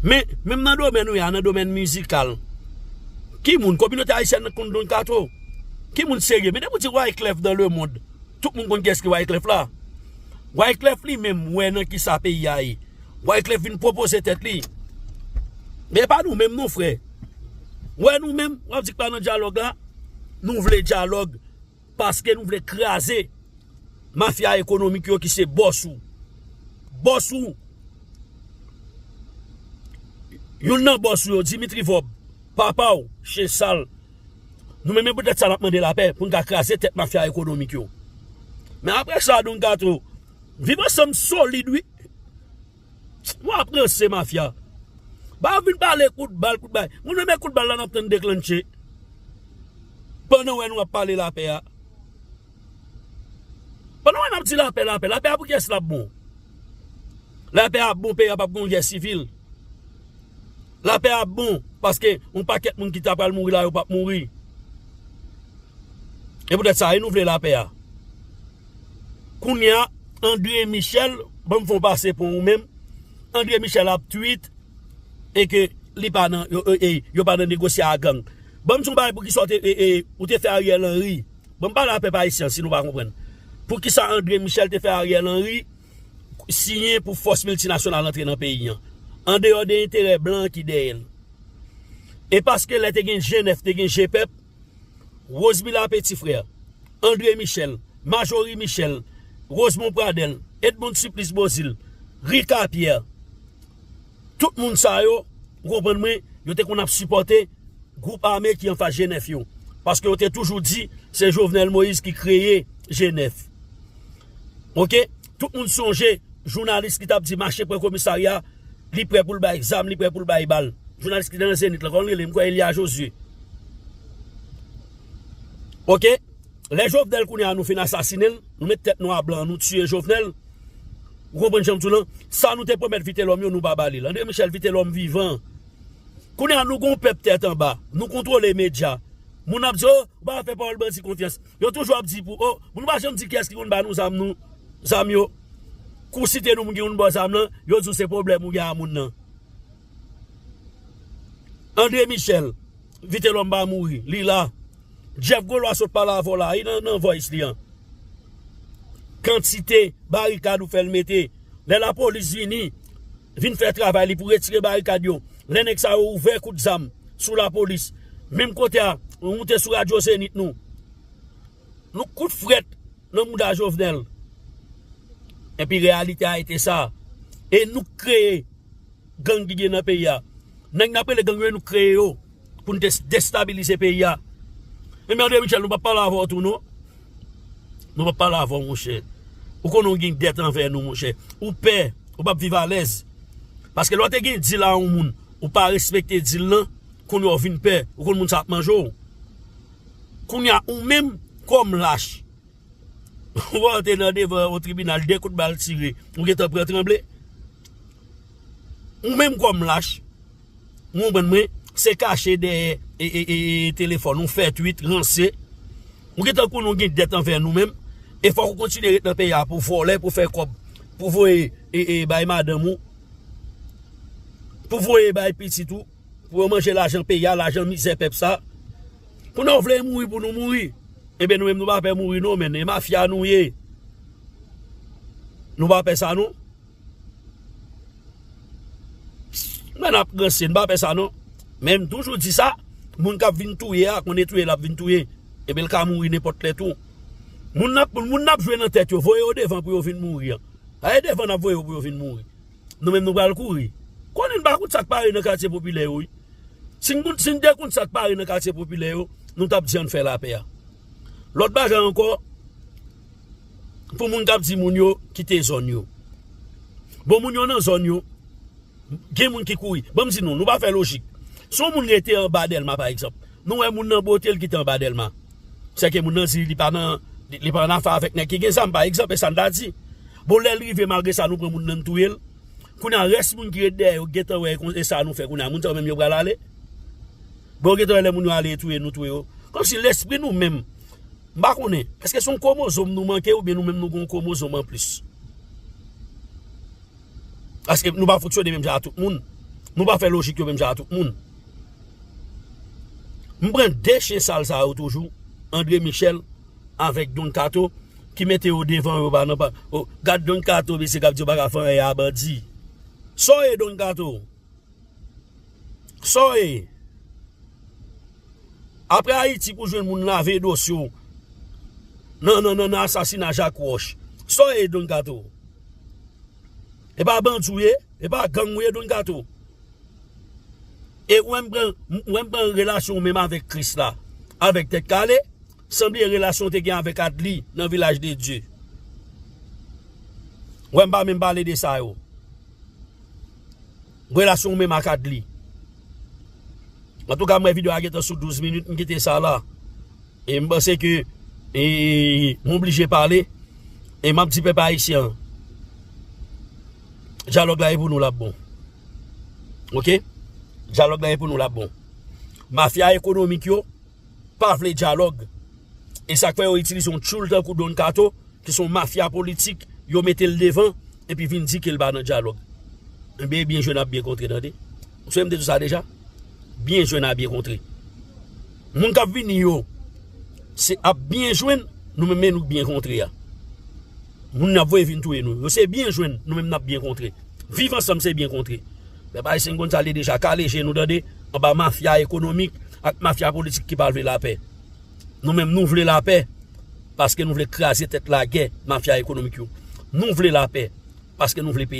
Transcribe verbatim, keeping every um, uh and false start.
Men, menm nan domèn ou ye a, nan domèn mizikal, ki moun, kominote ayisyèn nan konn Don Kato? Ki moun serye? Men depi w di Wyclef dans le monde, tout moun konn kiyès ki Wyclef la. Wyclef li menm wè nan kisa peyi a ye. Wyclef vin pwopoze tèt li. Men e pa nou menm non, frè. Wè nou menm, w ap di k pa nan dyalòg la. Nou vle dyalòg paske nou vle kraze mafya ekonomik yo ki se bòs ou. Bòs ou. Youn nan bòs ou yo, Dimitri Vorbe, papa w, chen sal. Nou menm, e poutèt sa n ap mande lapè, pou n ka kraze tèt mafya ekonomik yo. Men apre sa, Don Kato, Viv Ansanm solid, wi. W ap ranse mafya. Ba vin pale kout bal, kout bay. Moun menm e kout bal la n ap tann deklannche. Pandan w wè nou ap pale lapè a. Pandan w wè n ap di lapè, lapè, lapè a pou kiyès l ap bon? Lapè a ap bon, peyi a p ap gen yon gè sivil. Lapè a ap bon, paske yon pakèt moun ki ta pral mouri la, yo p ap mouri. E poutèt sa, e nou vle lapè a. Kounye a, André Michel, ban m fè yon pase pou ou menm. André Michel ap tweet e ke li pa nan, yo, e, e, yo pa nan negosye a gang. Ban m di yon bagay poukisa w te, e, e, ou te fè Ariel Henry. Ban m pale a pèp ayisyen an si nou pa konprann. Poukisa André Michel te fè Ariel Henry siyen pou fòs miltinasyonal antre nan peyi an? Andeyò de enterè blan ki dèyè l. E paske lè te gen G nèf, te gen G pèp, Rosemila Petit Frère, André Michel, Marjorie Michel, Rosemond Pradel, Edmonde Supplice Beauzile, Rica Pierre, tout moun sa yo, ou konprann mwen, yo te konn ap sipòte gwoup ame ki anfas G nèf yo. Paske yo te toujou di se Jovenel Moïse ki kreye G nèf. Oke? Tout moun sonje jounalis ki t ap di mache pran komisarya, li prè pou l bay zam, li prè pou l bay bal. Jounalis ki te nan Zenith la, kòman l rele? M kwè Elia Josué. Oke? Lè Jovenel kounye a nou fin asasinen l, nou met tèt nou a blan, nou tiye Jovenel. Ou konprann jan m di w lan? Sa nou te pwomèt Vitelòm yo, nou pa ba li l. André Michel, Vitelòm vivan. Kounye a nou gon pèp tèt anba. Nou kontwole medya. Moun ap di, "O, ou pa fè pawòl bandi konfyans." Yo toujou ap di pou, "O, moun pa janm di kiyès ki konn ba nou zam nou, zam yo." Kou site nou moun ki konn ba w zam lan, yo di w se pwoblèm ou gen a moun nan. André Michel, Vitelòm pa mouri, li la. Jeff Golois sot pale avè w la, li nan, nan voice li an. Kantite barikad ou fè l mete. Lè lapolis vini, vin fè travay li pou retire barikad yo. Lè nèg sa yo ouvè kout zam sou lapolis. Menm kote a, ou moute sou radyo Zenith nou. Nou kout frèt nan mouda Jovenel. Epi reyalite a ete sa. E nou k kreye gang ki gen nan peyi a. Nèg n ap rele gang yo, nou kreye yo pou n te destabilize peyi a. Ebyen, André Michel, nou p ap pale avè w tou, non. Nou p ap pale avè w, monchè. Ou konnen w gen dèt anvè nou, monchè. Ou pè, ou p ap viv alèz. Paske lè w te gen dil a yon moun, ou pa respekte dil lan, kounye a w vin pè, ou konn moun sa ap manje w. Kounye a, ou menm, kòm lach, ou antre nan devan yon tribinal, de kout bal tire, ou gentan pran tranble. Ou menm kòm lach, ou konprann mwen, se kache dèyè e, e, e, e telefòn, ou fè tweet, ranse. Ou gentan konnen w gen dèt anvè nou menm. E fòk ou kontinye ret nan peyi a pou vòlè, pou fè kòb, pou voye e, e, bay madanm ou, pou voye bay pitit ou, pou yo manje lajan peyi a, lajan mizè pèp sa. Kounye a w vle mouri pou nou mouri. Ebyen, nou menm nou pa pè mouri non, men e mafya nou ye. Nou pa pè sa non. Men n ap ranse, n pa pè sa non. Men m toujou di sa, moun k ap vin touye a, konnen touye l ap vin touye. Ebyen, l ka mouri nenpòt lè tou. Moun n ap, moun n ap jwe nan tèt yo, voye yo devan pou yo vin mouri an. Aye devan n ap voye yo pou yo vin mouri. Nou menm nou pral kouri. Konnen n pa konn sa k pare nan katye popilè yo, wi. Si n konn, si n te konn sa k pare nan katye popilè yo, nou t ap di ann fè lapè a. Lòt bagay ankò, pou moun k ap di moun yo kite zòn yo. Bon, moun yo nan zòn yo, gen moun ki kouri. Ban m di nou, nou pa fè lojik. Si yon moun rete anba Dèlma, pa egzanp, nou wè moun nan bwote l kite anba Dèlma. Sèke moun nan di li pa nan, li, li pa nan afè avèk nèg ki gen zam, pa egzanp, e sa n ta di. Bon, lè l rive, malgre sa, nou pran moun nan, n touye l. Kounye a, rès moun ki ret dèyè yo gentan wè e sa nou fè kounye a. Moun sa yo menm yo pral ale. Bon, yo gentan wè lè moun yo ale touye, nou touye yo. Kòmsi lespri nou menm, m pa konnen, èske se yon kwomozòm nou manke oubyen nou menm nou gen yon kwomozòm anplis? Paske nou pa fonksyone menm jan a tout moun. Nou pa fè lojik yo menm jan a tout moun. M pran de chen sal sa yo toujou, André Michel avèk Don Kato, ki mete yo devan yo pa nan pa. Oh, gad Don Kato, mesye k ap di yo pa ka fè anyen a bandi. Sa w ye, Don Kato? Sa w ye? Apre Ayiti pou jwenn moun lave dosye w nan, nan, nan, nan asasina Jacques Roche. Sa w ye, Don Kato? E pa bandi w ye? E pa gang ou ye, Don Kato? E ou wè m pran, ou wè m pran relasyon w menm avèk Kris la, avèk Tèt Kale, sanble relasyon w te gen avèk Adli nan Vilaj de Dye. Ou wè m pa menm pale de sa yo. Relasyon w menm ak Adli. Antouka, m wè videyo a gentan sou douz minit, m kite sa la. E m panse ke, e, m oblije pale. E m ap di pèp ayisyen an, dyalòg la e pou nou l ap bon. Oke? Dyalòg la e pou nou l ap bon. Mafya ekonomik yo pa vle dyalòg. E sa k fè yo itilize yon tchoul tankou Don Kato, ki se yon mafya politik, yo mete l devan, epi vin di ke l pa nan dyalòg. Ebyen, byen jwe n ap byen kontre, tande. Ou sonje m te di w sa deja? Byen jwe n ap byen kontre. Moun k ap vini yo, se ap byen jwenn, nou menm men nou byen kontre a. Moun n ap voye vin touye nou yo, se byen jwenn, nou menm n ap byen kontre. Viv ansanm se byen kontre. Pèp ayisyen konn sa li deja, kale je nou, tande, anba mafya ekonomik ak mafya politik ki pa vle lapè. Nou menm nou vle lapè, paske nou vle kraze tèt lagè mafya ekonomik yo. Nou vle lapè, paske nou vle peyi.